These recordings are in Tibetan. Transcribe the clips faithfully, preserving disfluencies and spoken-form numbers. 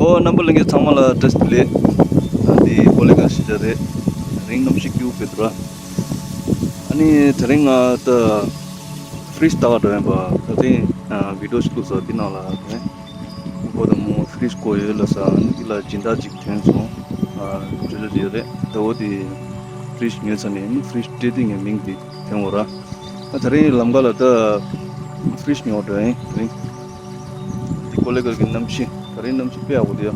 ཨོ། རྣམ་པ་ལྷན་རྒྱས་ཚང་མ་ལ་བཀྲ་ཤིས་བདེ་ལེགས། འདི་ཀོ་ལི་གྷལ་གཞིས་ཆགས་རེད། དེ་རིང་གནམ་གཤིས་སྐྱིད་པོ་དཔེ་འདུག་ར། ཨ་ནི་དེ་རིང་ང་ད་ཕི་རིཇ་ལྟ་ག་འགྲོ་ཡིན་པ། ད་ཐེངས་ཨ་བི་ཌིའོ་ཞིག་བླུགས་ས་དེ་ནང་ལ་དེ་ཁོ་དང་མོ་ཕི་རིཇ་བཀོལ་ཡོད་ལབ་ས། ཨ་ནི་དེ་ལ་སྦྱིན་བདག་ཅིག་ཐོན་སོང་། ཨ་ཇོ་ཇོ་ཟེར་རེད། ད་འོ་དེ་ཕི་རིཇ་ཉོས་ཚར་ནས་ཨ་ནི་ཕི་རིཇ་སྤྲད་དུས་ངའི་མིང་དེ་ཐོན་འོ་ར། ད་དེ་རིང་ལམ་ཁ་ལ་ད་ཕི་རིཇ་ཉོ་འགྲོ་ཡིན། དེ་རིང་འདི་ཀོ་ལི་གྷལ་གྱི་གནམ་གཤིས། དེ་རིང་གནམ་གཤིས་དཔེ་ཡག་པོ་འདུག་ཡ།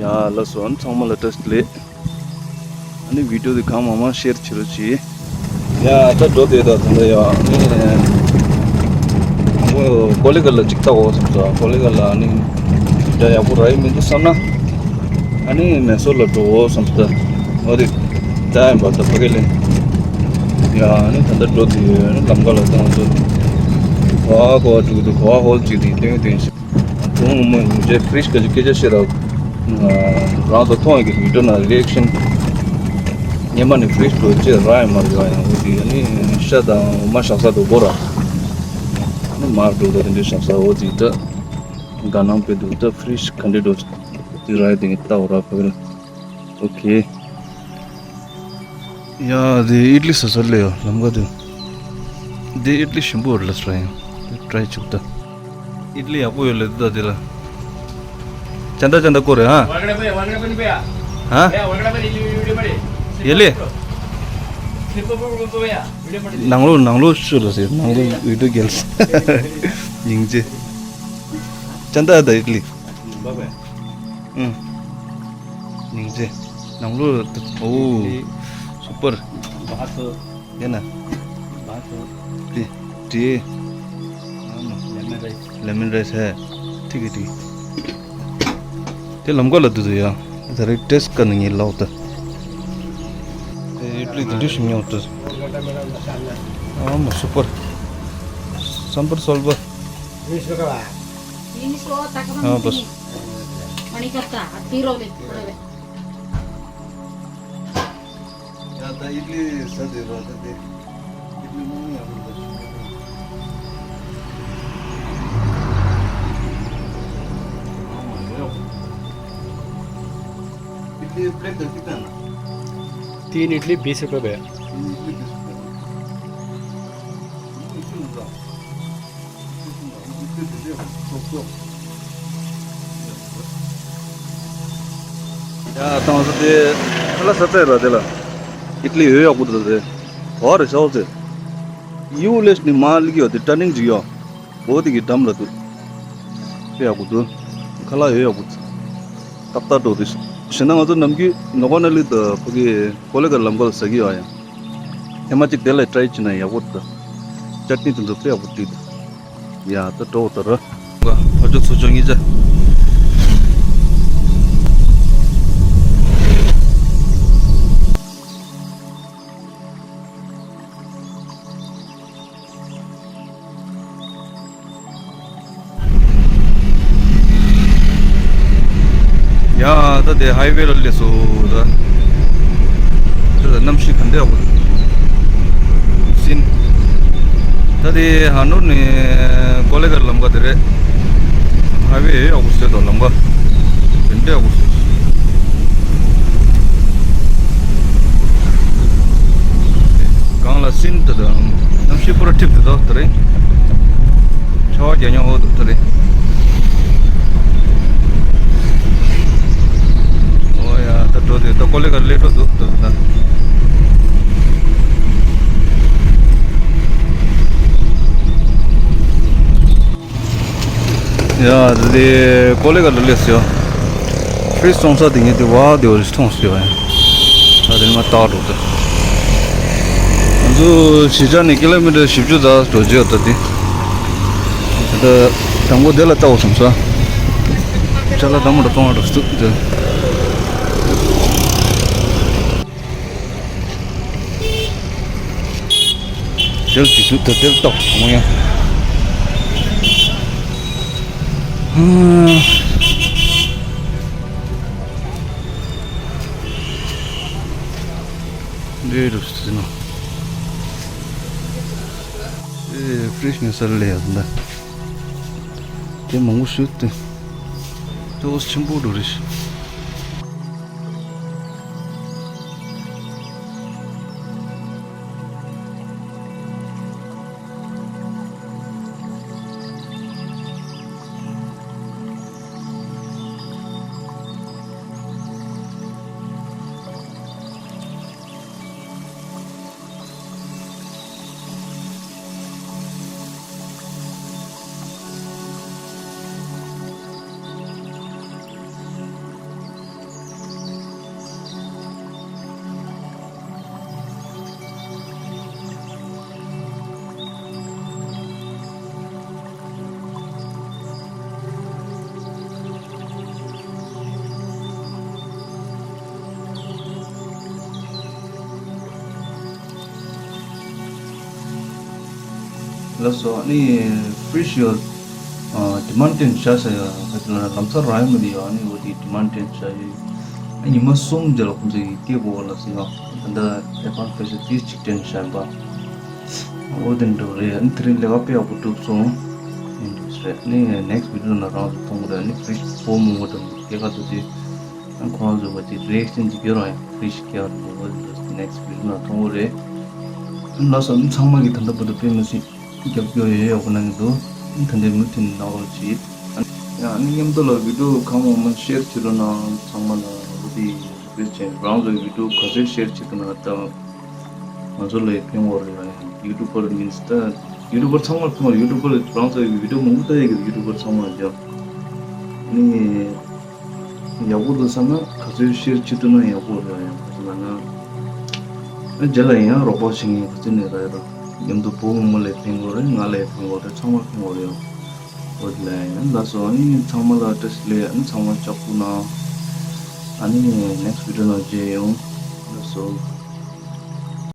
ཡ་ལགས་སོ། ཨ་ནི་ཚང་མ་ལ་བཀྲ་ཤིས་བདེ་ལེགས། ཨ་ནི་བི་ཌིའོ་དེ་གང་མང་མང་ཤེར་བྱེད་རོགས་གྱིས། ཡ་ད་འགྲོ་དེ་ད་ད་ད་ཡ། ཨ་ནི་ཀོ་ལི་གྷལ་ལ་ཅིག་ལྟ་འོ་བསམ་སོང་། ཀོ་ལི་གྷལ་ལ་ཨ་ནི་ད་ཡག་པོ་རག་གི་མི་འདུག་བསམ་ན། ཨ་ནི་མེ་སོར་ལ་འགྲོ་འོ་བསམ་སྟེ། འོ་དེ་ད་ཡིན་པ་ད་ཕ་གི་ལ། ཡ་ཨ་ནི་ད་ལྟ་འགྲོ་དུས་ལམ་ཁ་ལ་ད་ང་ཚོ་གོ་བ་གོ་བ་འགྲོ་གི་འདུག་གོ་བ་ཧོལ་ཅིག་དེ་སྟོན་སྟོན་ཞིག་ད་ངོ་མ་ངོ་ཅེ་ཕི་རིཇ་ག་ཅིག་སྐད་ཆ་བཤད་ར། རང་ཚོ་མཐོང་ཡོད་ཀྱི་བི་ཌིའོ་ནང་རི་ཨེག་ཤན། སྔོན་མ་ནས་ཕི་རིཇ་འགྲོ་ཅེས་རག་ཡོད་མ་རེད་པ། ཡང་འོ་དེ་ཨ་ནི་ཤ་དང་འོ་མ་བཞག་ས་འདུག་གོ་ར། ཨ་ནི་མར་འགྲོ་ད་དེ་འདྲའི་བཞག་ས་འོ་དེ་ད། དགའ་སྣང་དཔེ་འདུག་ད་ཕི་རིཇ་ག་འདྲས་འགྲོ་དེ་ར་ཡ་དེ་ངས་ལྟ་འོ་ར་ཕ་གི་ལ། ཨོ་ཁེ། ཡ་དེ་ཨིད་ལི་ཟ་ས་སླེབས་ཡོད་ལམ་ཁ་དེ། དེ་ཨིད་ལི་ཞིམ་པོ་རེད་ལབ་སོང་ཡང་། དེ་ཊ་རའི་བྱེད་ད། ཨིད་ལི་ཡག་པོ་ཡོད་ལེ་འདུག་ད་དེ་ལ། ཅན་ད་ཅན་ད་ཀོ་རེ་ཧ། वगैरह पे वगैरह पे नहीं भैया। हाँ? भैया वगैरह पे नहीं वीडियो बड़े। ये ले। ནང་ལོགས་ནང་ལོགས་ཤོད་ལ་ཟེར། ནང་ལོགས་ཡོད་དུ་རྒྱལ་སྙིང་རྗེ། ཅན་ད་ད་ཨིད་ལི། ཨུ། སྙིང་རྗེ། ནང་ལོགས་ད། ཨོ། སུ་པར། ཡིན་ན། དེ་དེ། ལེ་མོན་རའི་སི་ཧེ། ཐིག་གི་ཐིག་དེ་ལམ་ཁ་ལ་འདུག་ཡ། ད་རེས་ཊེ་སི་ཊི་ཀ་ནི་ངས་ལོག་ད། དེ་ཨིད་ལི་དེ་འདྲ་ཞིག་ཉོ་ད། ཨ་མ་སུ་པར། སམ་པར་སོལ་བ། हाँ बस। या त इडली सधैँ र त दे। इडली म यहाँ इडली प्लेट त कितना ना? तीन इडली बीस रुपये भैया। तीन इडली बीस रुपये। ཡ་ད་ང་ཚོ་དེ་ཁ་ལག་ཟ་ཚར་ར། དེ་ལ་ཨིད་ལི་ཡོད་ཡག་པོ་འདུག་དེ་བ་རེ་ཤའོ་ཚེ་ཡིའུ་ལེ་ནི་མ་ལི་གི་ཡོད་དེ་ཊར་ནིང་ཅིག་ཡོད། འོ་དེ་གི་འགྲམ་ལ་འདུག་དཔེ་ཡག་པོ་འདུག་ཁ་ལག་ཡོད་ཡག་པོ་འདུག་ཏག་ཏག་འགྲོ་དེ་ཞེ་ན་ང་ཚོ་ནམ་རྒྱུན་ནོ་ཀ་ན་ལི་དང་ཕ་གི་ཀོ་ལི་གྷལ་ལམ་ཁ་ལ་ཟ་གི་ཡོད་ཡ། ཐེངས་མ་གཅིག་དེ་ལ་ཊ་རའི་བྱས་ན་ཡག་པོ་འདུག་ཅ་ཊི་ནི་དེ་ཚོ་དཔེ་ཡག་པོ་བྲིས་འདུག་ཡ་ད་འགྲོ་དང་ར། ཕར་ཕྱོགས་ཚུར་ཕྱོགས་གཉིས་ཆ། ཡ་ད་དེ་ཧའི་ཝེ་ལ་སླེབས་སོང་ད། ད་གནམ་གཤིས་ག་འདྲ་ཡག་པོ་འདུག་ཟིན། ད་དེ་ཧ་ནོར་ནས་ཀོ་ལི་གྷལ་ལམ་ཁ་དེ་རེད། ཧའི་ཝེ་ཡག་པོ་བཟོས་འདུག་ལམ་ཁ་ག་འདྲ་ཡག་པོ་བཟོས། གང་ལ་ཟིན་ད་དང་གནམ་གཤིས་པུ་ར་འཁྲིགས་འདུག་ད་དེ་རིང་། ཆར་པ་རྒྱག་མྱོང་འོ་དེ་རེད། ཨོ་ཡ་ད་འགྲོ་དེ་ད་ཀོ་ལི་གྷལ་སླེབས་འགྲོ་འདུག་ད་ད། ཡ་དེ་ཀོ་ལི་གྷལ་སླེབས་ཡོད། ཕི་རིཇ་བཙོང་ས་དེ་ངས་དེ་བ་དེ་འོ་རེ་མཐོང་སོང་ཡ། ད་དེ་ནས་མར་ལྟ་འགྲོ་ད། ང་ཚོ་གཞིས་ཆགས་ནས་ཀི་ལོ་མི་ཊར་བཞི་བཅུ་ཙམ་འགྲོ་རྒྱུ་ཡོད་ད་དེ། ད་དང་པོ་དེ་ལ་ལྟ་འོ་བསམ་སོང་། ཅ་ལག་དང་མོ་ཊ་གཏོང་བ་འགྲོ་སྲིད་དེ། དེར་གཅིག་ཏུ་དེར་ཏོག་མོ་ཡང་། འདྲེ་རུ་སྲིད་ནོ། ཨེ་ཕི་རིཇ་ནས་སར་ལས་ཡ་ཟིན་ད། དེ་མང་པོ་ཞུ་སྟེ། ཏོག་ཆེན་པོ་འགྲོ་རེད། ལགས་སོ། ཨ་ནི་ཕི་ཤི་ཡ་ཌི་མན་ཌི་ཆེན་ཇི་བྱ་ཟེར་ཡ་ལམ་སང་རག་ཡོད་མི་འདི་ཡོད། ཨ་ནི་འོ་དེ་ཌི་མན་ཌི་ཆེན་ཇི་བྱ་ཡོད། ཨ་ཉི་མ་གསུམ་རྗེས་ལ་ཁོང་ཚོ་ཡི་སྐད་གོ་བ་ལ་ཟིན་ཡོད། ད་ལྟ་ཨེ་ཕན་ཕེ་ཤི་ཡ་ཌི་ཅིག་ཊེན་ཇི་བྱ་ཡིན་པ། འོ་དེ་འདྲ་རེད། ཨ་ནི་དེ་རིང་ལས་ཀ་དཔེ་ཡག་པོ་གྲུབ་སོང་། ཨིན་ཌི་རེད། ཨ་ནི་ནེག་སི་ཊི་བི་ཌི་ཡོ་ནང་རང་ཚོ་མཐོང་གི་རེད། ཨ་ནི་ཕི་ཤི་ཡ་ཌི་བོ་མོ་མོ་འགྲོ་སྐད་ཁ་ཐུག་དེ། ཨ་ཁོ་རང་ཚོ་བ་དེ་རི་ཨེག་ཤན་ཅིག་ཡོད་རང་ཡང་ཕི་ཤི་ཡ་ཌི་བོ་མོ་མོ་འགྲོ་ནེག་སི་ཊི་བི་ཌི་ཡོ་ནང་མཐོང་གི་རེད། ཨ་ནི་ལགས་སོ། ཨ་ནི་ཚང་མ་གིས་ད་ལྟ་བར་དུ་དཔེ་མི་སྲིད་རྒྱབ་སྐྱོར་ཡོད་ཡོད་པ་གནང་གི་འདུག་ཨ་ནི་ད་ལྟའི་མུ་མཐུད་གནང་རོགས་གྱིས། ཨ་ནི་ཡང་ཨ་ནི་མཉམ་དུ་ལ་བི་ཌི་ཡོ་གང་མང་མང་ཤེར་བྱེད་རོགས་གནང་། ཚང་མ་ལ་འོ་དེ་རེ་བྱས། རང་ཚོའི་བི་ཌི་ཡོ་ག་ཚོད་ཤེར་བྱེད་ཐུབ་ན་ད་ང་ཚོ་ལ་ཕན་ཡོད་རེད། ཡང་ཡུ་ཊུབ་པར་མིན་སི་ད་ཡུ་ཊུབ་པར་ཚང་མར་ཕན་ཡོད། ཡུ་ཊུབ་པར་རང་ཚོའི་བི་ཌི་ཡོ་མང་པོ་ལྟ་ཡི་གི་ཡུ་ཊུབ་པར་ཚང་མར་རྒྱབ། ཨ་ནི་ཡག་པོ་འདུག་བསམ་ན་ག་ཚོད་ཤེར་བྱེད་ཐུབ་ན་ཡག་པོ་རེད། ཡང་ག་ཚོད་ལབ་ན། ཨ་རྗེས་ལ་ཡང་རོགས་པ་བྱེད་མཁན་ག་ཚོད་ནས་རག་ཡོད་ར། མཉམ་དུ་བུ་མོ་མོ་ལ་ཕན་གྱི་རེད། ང་ལ་ཕན་གྱི་རེད། ཚང་མར་ཕན་གྱི་རེད། ཡང་འོ་དེ་ལ་ཡང་ལགས་སོ། ཨ་ནི་ཚང་མ་ལ་བཀྲ་ཤིས་བདེ་ལེགས། ཨ་ནི་ཚང་མ་ལྕགས་པོ་གནང་། ཨ་ནི་ནེག་སི་ཊི་བི་ཌི་ཡོ་ནང་མཇལ་ཡོང་། ལགས་སོ།